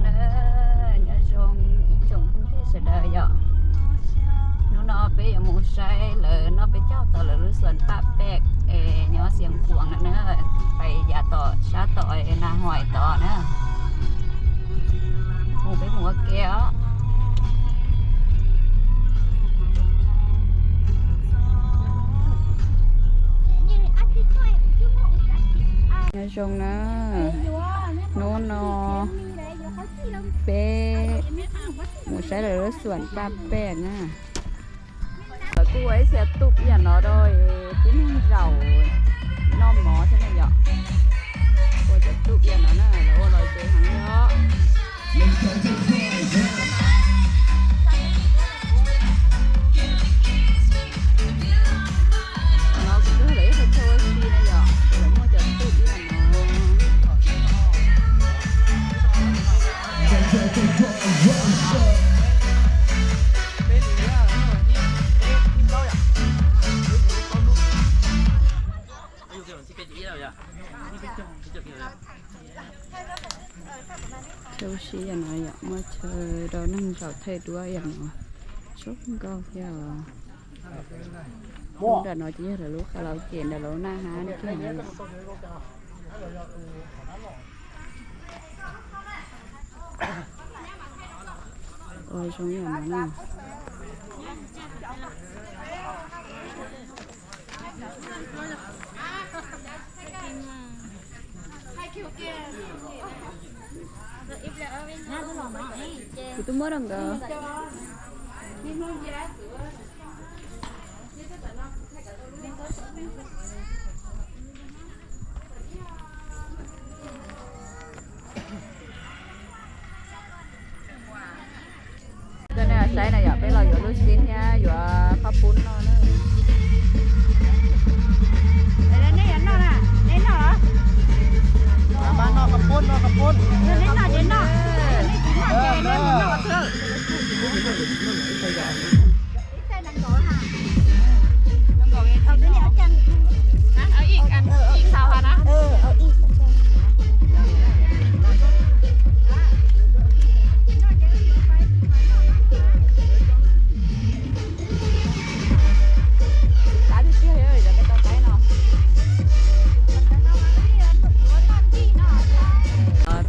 Na, nyob zoo ib tsoom phooj ywg sawv daws yom. Hnub no peb yuav mus saib lawv noj peb caug tom lawv lub xoom paj pem es nyob Xiav Khuam no na, pais yav tom sab tom Nas Hois tod na. Mus peb mus ua ke os. Nyob zoo na, hnub no peb mus saib lawv lub xoom paj pem na. Lawv kuj ua ib txhia tuj ib yam no rau tib neeg zaum noj mov thiab na yom. Ua cov tuj ib yam no na, lawv ua los zoo heev li os. No kuv twb hais lawv ib qho chaw ua si na yom, lawv muaj cov tuj ib yam no. Chaw ua si yam no yom, muaj chaw rau neeg zaum thaij duab yam no, tshoob nkauj thiab os. Nram no ces yog lawv lub karaoke ntawm lawv lub naj hab no thiab. Ua zoo yam no na. Kuv twb muab rau nkawd. Coj nej saib na yom, peb los yuav lub xib thiab yuav qhob pub noj na. Nej yuav noj na, nej noj los? Noj, noj, noj, noj, noj, noj.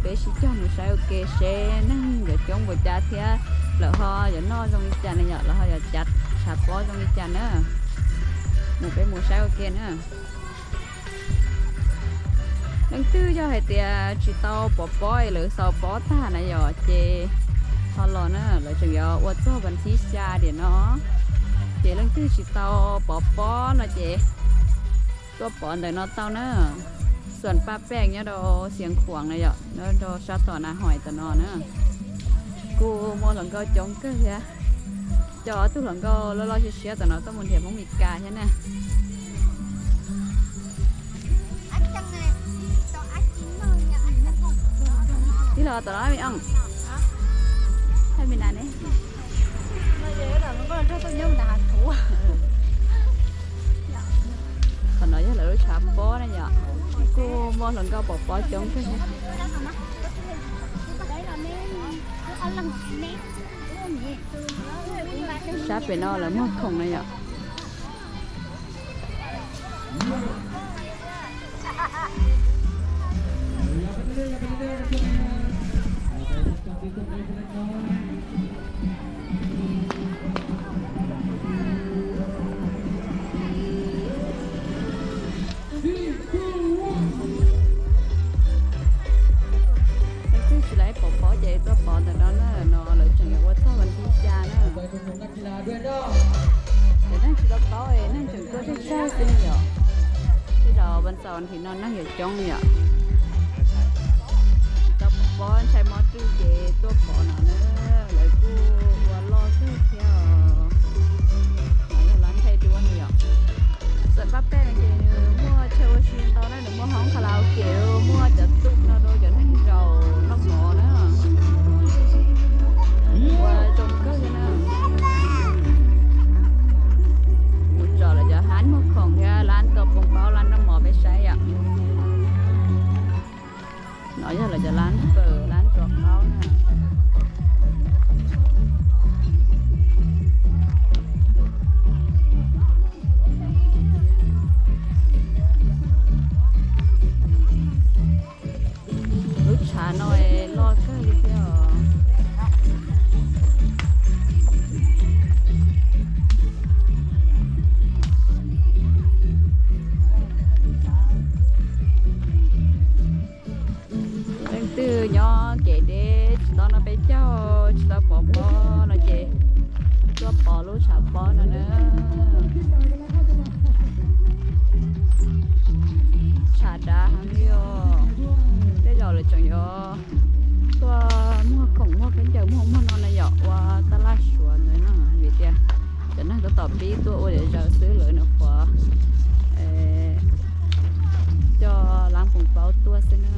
Peb sib cog mus saib ua ke seb neeg yuav coob npaum cas thiab lawv ho yuav noj zoo li cas ne yom, lawv ho yuav cav tshav pob zoo li cas na. Mus peb mus saib ua ke na. Leej twg yog hais tias tsis tau pov pob es lawv xaus pob tag na yom, ces ho los na, lawv tseem yuav ua txog vas thib xya tiam no. Ces leej twg tsis tau pov pob no ces tuaj pov ntawm no tau na. Xuam Paj Pej nyob rau Xiav Khuam na yom, nyob rau sab tom Nas Hois tom no na. Kuj muaj hluas nkauj coob kawg thiab. Cov tug hluas nkauj loj loj siab siab tom no tuaj mus nrhiav Hmoob Mes Kas thiab na. Tij laug tom no me ong, me na ne. Qhov no yog lawv lub tshav pob na yom. Kuj muaj hluas nkauj pov pob coob kawg. Sab pem no lawv muag khoom na yom. Leej twg tsis tau pov pob ces tuaj pov ntawm no na, no lawv tseem yuav ua txog vas thib xya na. Cov neeg tsis tau paub es neeg tseem tuaj tsawg tsawg xwb yom. Tej zaum vas xaum vas thib no neeg yuav coob yom. Tsis tau pov pob ntshai mob rwj ces tuaj pov no na, lawv kuj ua loj kawg thiab os. No yog lawv ntshai dua no yom. Xuam Paj Pej ces nws muaj chaw ua si ntau na, nws muaj hoob karaoke, muaj cov tuj no rau cov neeg zaum noj mov na. Ua zoo kawg thiab na. Mus tsom lawv cov hab muag khoom thiab lab tua poo paub lab noj mov peb saib yom. Lab npawm lab nrog qaub na. Lub tshav no loj kawg li thiab os. Leej twg nyob kev deb tsis tau noj peb caug tsis tau pov pob no ces tuaj pov lub tshav pob no na. Tshav dav heev li os. Tej zaum lawv tseem yuav tuaj muag khoom muag khaub ncaws muag muag no na yom, ua taj laj suav ntawd na, vim tias cov neeg tab tom pib tuaj ua zom zaws xwb, lawv nyuam qhuav coj lab npawm qaub tuaj xwb na.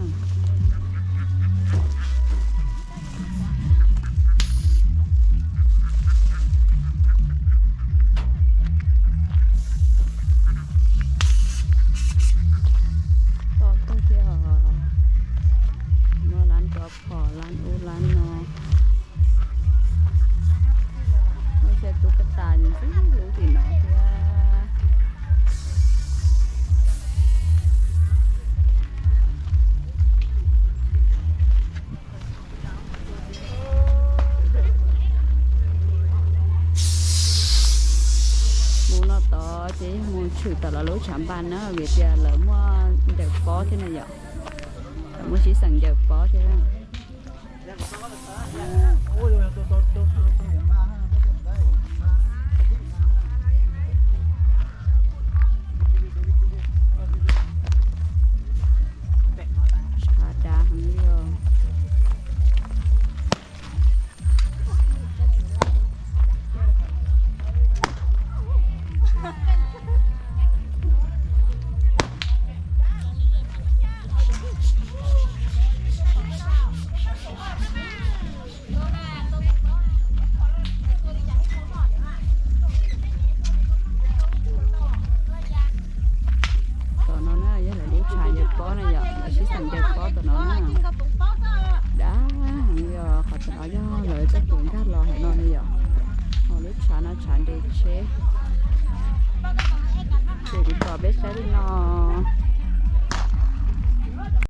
Toj tug thiab os, muaj lab nrov phom lab ub lab no. Muaj ib co tub kab tas ntxim hlub tim no thiab. Mus no tod ces yog mus tshwm tom lawv lub tshav npas na, vim tias lawv muaj ncaws pob thiab na yom. Lawv muaj sib xeem ncaws pob thiab. Tshav dav heev li os. Tom no na yog lawv lub tshav ncaws pob na yom, lawv sib xeem ncaws pob tom no na. Dav heev li os, qhov tom no yog lawv txoj kev nkag los hauv no li yom. Ho lub tshav no tshav nres tsheb. Ces kuv tsom peb saib li no.